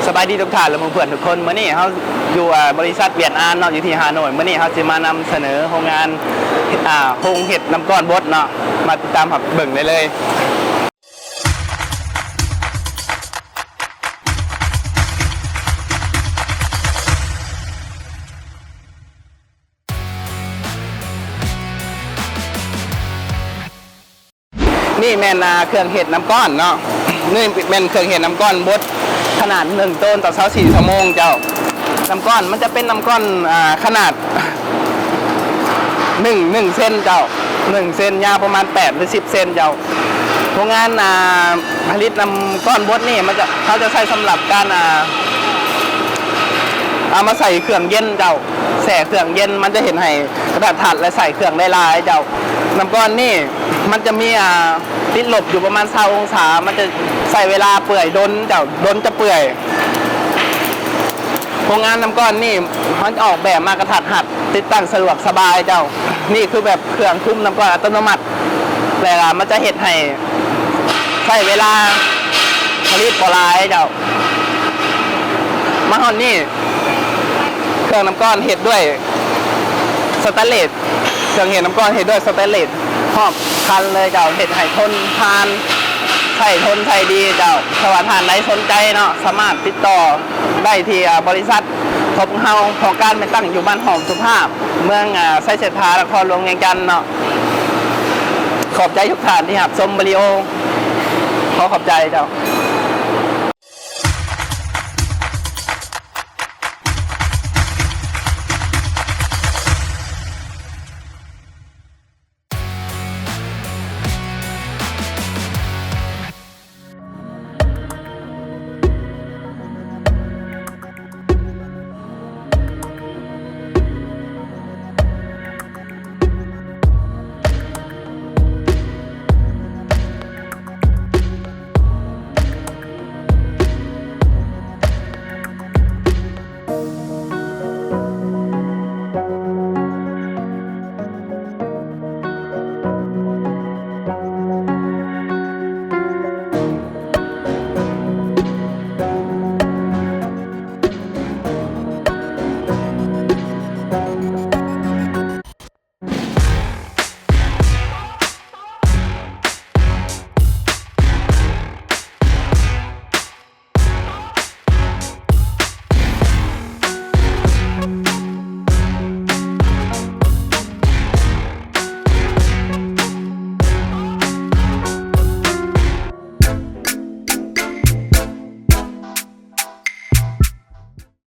ສະບາຍດີທຸກທ່ານ ແລະ ໝູ່ເພື່ອນທຸກຄົນ. ມື້ນີ້ເຮົາຢູ່ ອ່າ ບໍລິສັດຫວຽດອານເນາະ ຢູ່ທີ່ຮ່າໂນ້ຍ. ມື້ນີ້ເຮົາຊິມານຳສະເໜີໂຮງງານ ອ່າ ໂຮງເຮັດນ້ຳກ້ອນບົດເນາະ ມາຕິດຕາມຮັບເບິ່ງໄດ້ເລີຍ. ນີ້ແມ່ນ ອ່າ ເຄື່ອງເຮັດນ້ຳກ້ອນເນາະ. ນີ້ແມ່ນເຄື່ອງເຮັດນ້ຳກ້ອນບົດຂະໜາດໜຶ່ງໂຕນຕໍ່ຊາວສີ່ຊົ່ວໂມງເຈົ້າ. ນ້ຳກ້ອນມັນຈະເປັນນ້ຳກ້ອນ ອ່າ ຂະໜາດໜຶ່ງ ໜຶ່ງເຊັນເຈົ້າ, ໜຶ່ງເຊັນ ຍາວປະມານແປດ ຫຼື ສິບເຊັນເຈົ້າ. ໂຮງງານ ອ່າ ຜະລິດນ້ຳກ້ອນບົດນີ້ ມັນຈະ ເຮົາຈະໃຊ້ສຳລັບການ ອ່າ ເອົາມາໃສ່ເຄື່ອງເຢັນເຈົ້າ, ແຊ່ເຄື່ອງເຢັນ ມັນຈະເຮັດໃຫ້ກະທັດຮັດ ແລະ ໃສ່ເຄື່ອງໄດ້ຫຼາຍເຈົ້າ. ນ້ຳກ້ອນນີ້ມັນຈະມີ ອ່າ ຕິດລົບຢູ່ປະມານຊາວອົງສາ, ມັນຈະໃຊ້ເວລາເປື່ອຍດົນເຈົ້າ, ດົນຈະເປື່ອຍ. ໂຮງງານນ້ຳກ້ອນນີ້ ເຮົາອອກແບບມາກະທັດຮັດ, ຕິດຕັ້ງສະດວກສະບາຍເຈົ້າ. ນີ້ຄືແບບເຄື່ອງຄຸມນ້ຳກ້ອນອັດຕະໂນມັດ ແລ້ວມັນຈະເຮັດໃຫ້ໃຊ້ເວລາຜະລິດບໍ່ຫຼາຍເຈົ້າ. ມາຮອດນີ້ ເຄື່ອງນ້ຳກ້ອນເຮັດດ້ວຍສະແຕນເລດ, ເຄື່ອງເຮັດນ້ຳກ້ອນເຮັດດ້ວຍສະແຕນເລດຮອບຄັນເລີຍເຈົ້າ, ເຮັດໃຫ້ທົນທານ ໃຊ້ທົນໃຊ້ດີເຈົ້າ. ຖ້າວ່າທ່ານໃດສົນໃຈເນາະ ສາມາດຕິດຕໍ່ໄດ້ທີ່ ອ່າ ບໍລິສັດ ພົບເຮົາ. ຫ້ອງການແມ່ນຕັ້ງຢູ່ບ້ານຫອມສຸພາບ, ເມືອງ ອ່າ ໄຊເສດຖາ, ນະຄອນຫຼວງວຽງຈັນເນາະ. ຂອບໃຈທຸກທ່ານທີ່ຮັບຊົມວິດີໂອ. ຂໍຂອບໃຈເຈົ້າ.